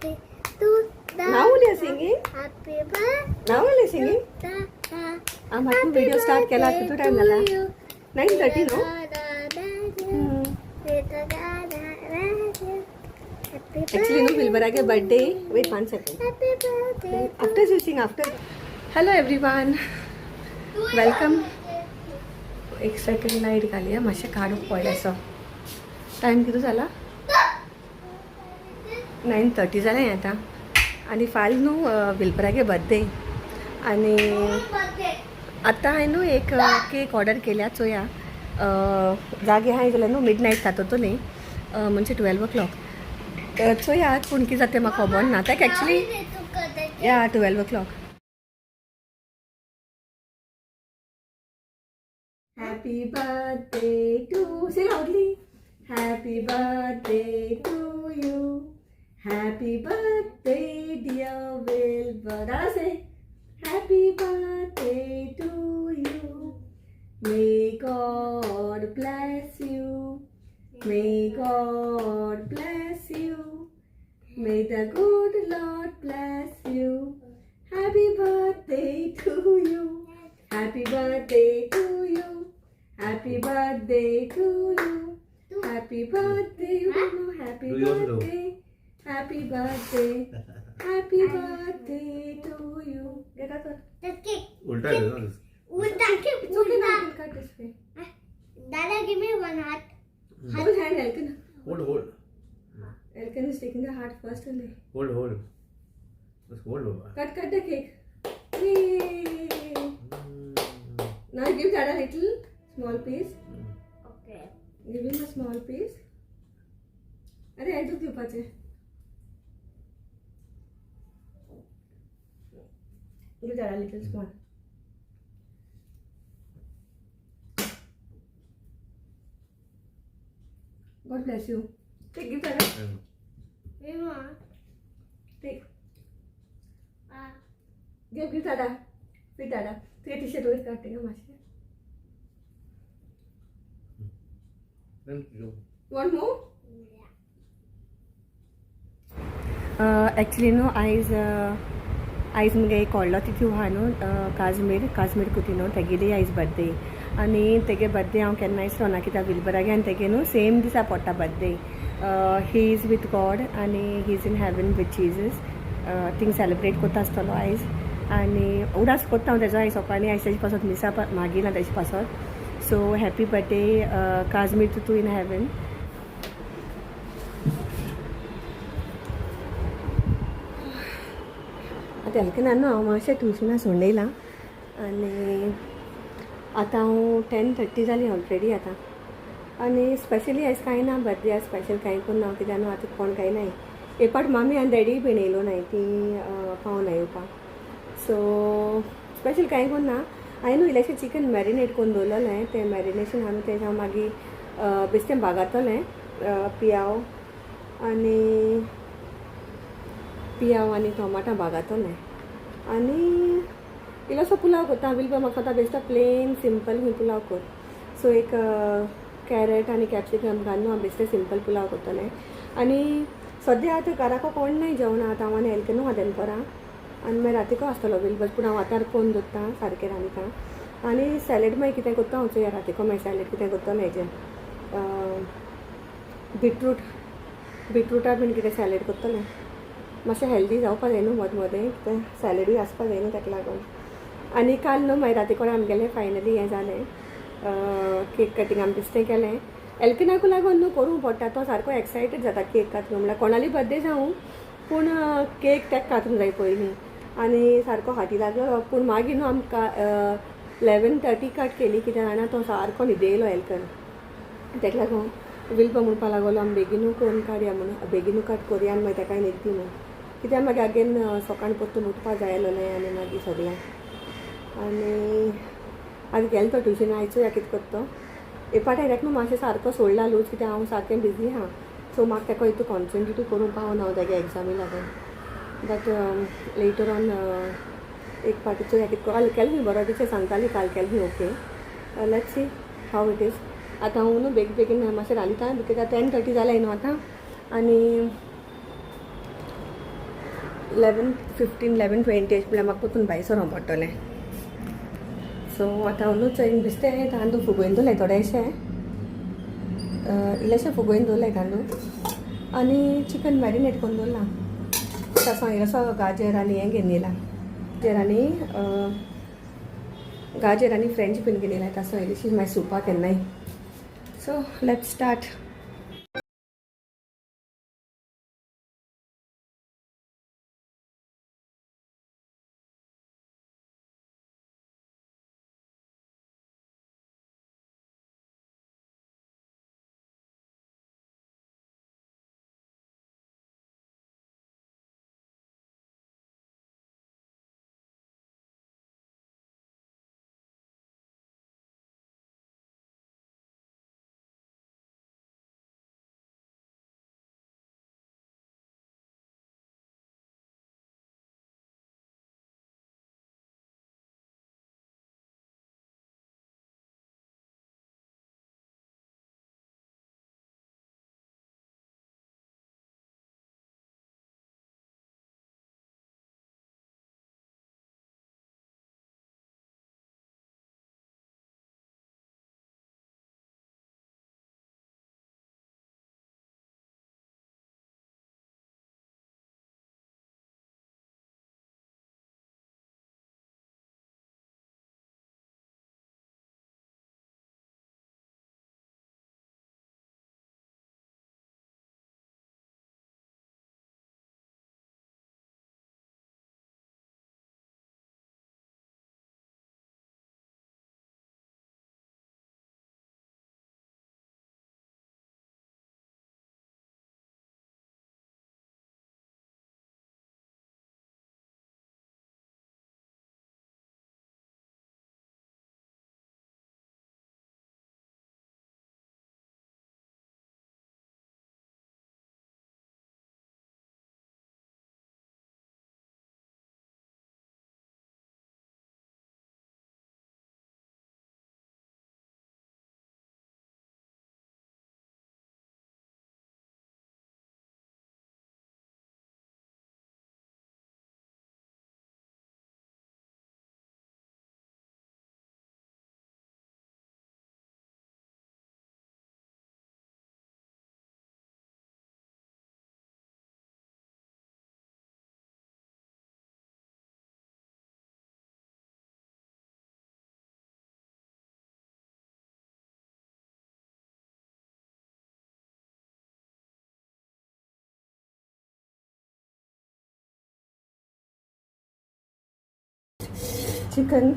birthday to Now only you are singing? Happy birthday. Now only singing? आम हातून video start केला कितू time जाला? 9:30 न्हू? एक्चुअली न्हू विल्बरागे birthday. Wait one second. Happy birthday. After you sing, after. Hello everyone, welcome. एक second, light घाली मातशें काडूंक पडलें असो. टायम कितू जाला? 9:30 जालें आतां. आनी फाल्यां न्हू विल्बरागे बर्थडे. आनी आतां हांवें न्हू एक केक ऑर्डर केल्या. चोया, जागे आहाय जाल्यार न्हू मिड नायट जातोतली, म्हणजे 12 ओ क्लॉक. चोया, पूण कितें जाता तें म्हाका खबर ना. ताका एक्चुली या 12 o'clock. Happy birthday to, say loudly, happy birthday to you, happy birthday dear Wilbur. Say happy birthday to you. May God bless you, may God bless you, may the good Lord bless you. Happy birthday to you, happy birthday to you, happy birthday to you, happy birthday, you don't know, happy Do you also know? Birthday, happy birthday, happy birthday to you. Get up. उल्टा है ना? It's okay now, we'll cut this way. Dada, give me one heart. Hold hand, Elkin. Hold, hold. Elkin is taking the heart first only. Hold, hold. Bus hold Baba. Cut, cut the cake. Yay. Now give Dada little small piece. Okay. Give him a small piece. अरे, आयदूक दिवपाचें. Give Dada little small. God bless you. Take, give Dada. Mama. Take. Give, give Dada. Give Dada. तुगे T shirt वयर काडटा मातशें. Want more? Actually न्हू आयज, आयज मुगे एक व्हडलो तितू आहा न्हू, काजमीर, काजमीर कुतिनो, तेगेली आयज बर्थडे. आनी तेगे बर्थडे हांव केन्नाय विसरोना, कित्याक विल्बरागे आनी तेगे न्हू सेम दिसा पडटा birthday. He is with God आनी he is in heaven with Jesus. Thing celebrate करता आसतलो आयज. आनी उडास करता हांव तेजो आयज सकाळीं. आयज तेजे पासत मिसा मागिलां तेजे पासत. सो हॅपी बर्थडे काजमीर तुतू इन हेवन. आतां एलकेन न्हू हांव मातशें ट्युशना सोडून येयलां. आनी आतां हांव 10:30 जाली ऑलरेडी आतां. आनी स्पेशली आयज कांय ना, बर्थडे आयज स्पेशल कांय करूं ना, कित्याक न्हू आतां कोण कांय नाय. एक पाट मामी आनी डॅडीय बीन येयलो नाय, ती पावना येवपाक. सो स्पेशल कांय करूं ना. हांवें न्हू इल्लेशें चिकन मॅरिनेट करून दवरलेलें. तें मॅरिनेशन हांवें तें हांव मागीर बेश्टें बागातलें, पियाव आनी पियाव आनी टोमाटां बागातलें आनी इल्लोसो पुलाव करता. विल्ब म्हाका आतां बेश्टो प्लेन सिंपल खूंय पुलाव कर. सो एक कॅरट आनी कॅप्सिकम घालून हांव बेश्टें सिंपल पुलाव करतलें. आनी सद्या आतां घराको कोण नाय जेवणां. आतां हांव आनी एलकेनू आहा दनपरां आनी मागीर रातीको आसतलो विल्बस. पूण हांव आतां करून दवरता, सारकें रांदता. आनी सॅलेड मागीर कितें करता हांव चोया. रातीको मागीर सॅलेड कितें करतलें, हेजें बिटरूट, बिटरुटा बीन कितें सॅलेड करतलें. मातशें हेल्दी जावपा जाय न्हू, मदीं मदें कितें सॅलेडूय आसपा जाय न्हू, ताका लागून. आनी काल न्हू मागीर राती कडेन आमगेलें फायनली हें जालें, केक कटींग आमी बेश्टें केलें. एल्किनाकू लागून न्हू करूंक पडटा. तो सारको एक्सायटेड जाता केक कातरूंक. म्हणल्यार कोणाली बर्थडे जावं, पूण केक ताका कातरूंक जाय पयलीं. आनी सारको हाती लागलो. पूण मागीर न्हू आमकां 11:30 कट केली. कित्याक जाणा, तो सारको न्हिदेयलो एल्कन. ताका लागून विल्ब म्हणपा लागलो, आमी बेगीनू करून काडया म्हणून, बेगीनू कट करुया आनी मागीर ताकाय न्हीद दी म्हणून. कित्याक मागीर अगेन सकाळीं परतून उठपा जाय आसलेलें. आनी मागीर सगळें. आनी आतां गेलो तो ट्युशन. आयचो या कितें करता तो. एक पाट हांवें न्हू मातशें सारको सोडला लूज, कित्याक हांव सारकें बिजी आहा. सो म्हाका ताका हितू कॉन्सन्ट्रेटूय करूंक पावना हांव तेगे एग्जामी लागून. बट लेटर ऑन एक पाटी चोया कितें. काल केलें खंय बरो, टिचर सांगताली काल केलें खंय. Okay, let's see how it is. आतां हांव न्हू बेगीन बेगीन मातशें रांदता, because 10:30 जालें न्हू आतां. आनी 11:15 11:20 अशें म्हळ्यार म्हाका परतून भायर सरोंक पडटलें. सो आतां हांव न्हू बेश्टें तांदूळ फुगोवन दवरले थोडेशे, इल्लेशें फुगोवन दवरले तांदूळ आनी चिकन मॅरिनेट करून दवरलां. तसो इल्लोसो गाजर आनी हें घेवन येयला, गाजर आनी गाजर आनी फ्रेंच बीन घेवन येयला. तसो इल्लीशी मागीर सुपाक केन्नाय. So let's start. Chicken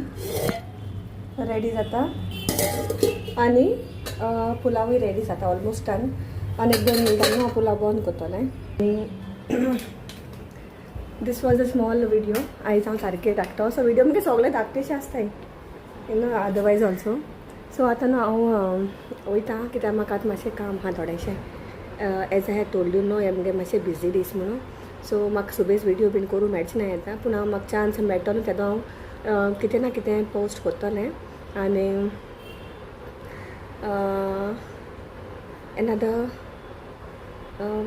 ready जाता आनी पुलावूय रेडी जाता, ऑलमोस्ट डन. आनी एक 2 मिनटांनी हांव पुलाव बंद करतलें. आनी this was a small video. आयज हांव सारकें धाकटो असो व्हिडियो, म्हणजे सगळे धाकटेशे आसताय you know, otherwise also. So आतां न्हू हांव वयता कित्याक म्हाका आतां मातशें काम आहा थोडेशें. As I had told you न्हू, हे मुगे मातशें बिजी दीस म्हणून. सो म्हाका सुबेज व्हिडियो बीन करूंक मेळचें ना येता, पूण हांव म्हाका चान्स मेळटलो तेदो हांव कितें ना कितें पोस्ट करतलें. आनी another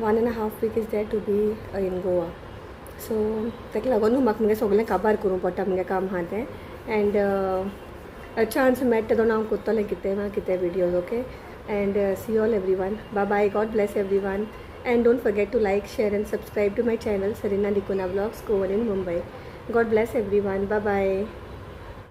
1.5 week is there to be in Goa. So ताका लागून न्हू म्हाका मुगे सगळें काबार करूंक पडटा, मुगे काम आहा तें. एंड चान्स मेळटा तेदोन हांव करतलें कितें ना कितें videos. Okay, and see all everyone. Bye bye, God bless everyone. And don't forget to like, share and subscribe to my channel Sarina D'Cunha vlogs, Goan in Mumbai. God bless everyone. Bye bye.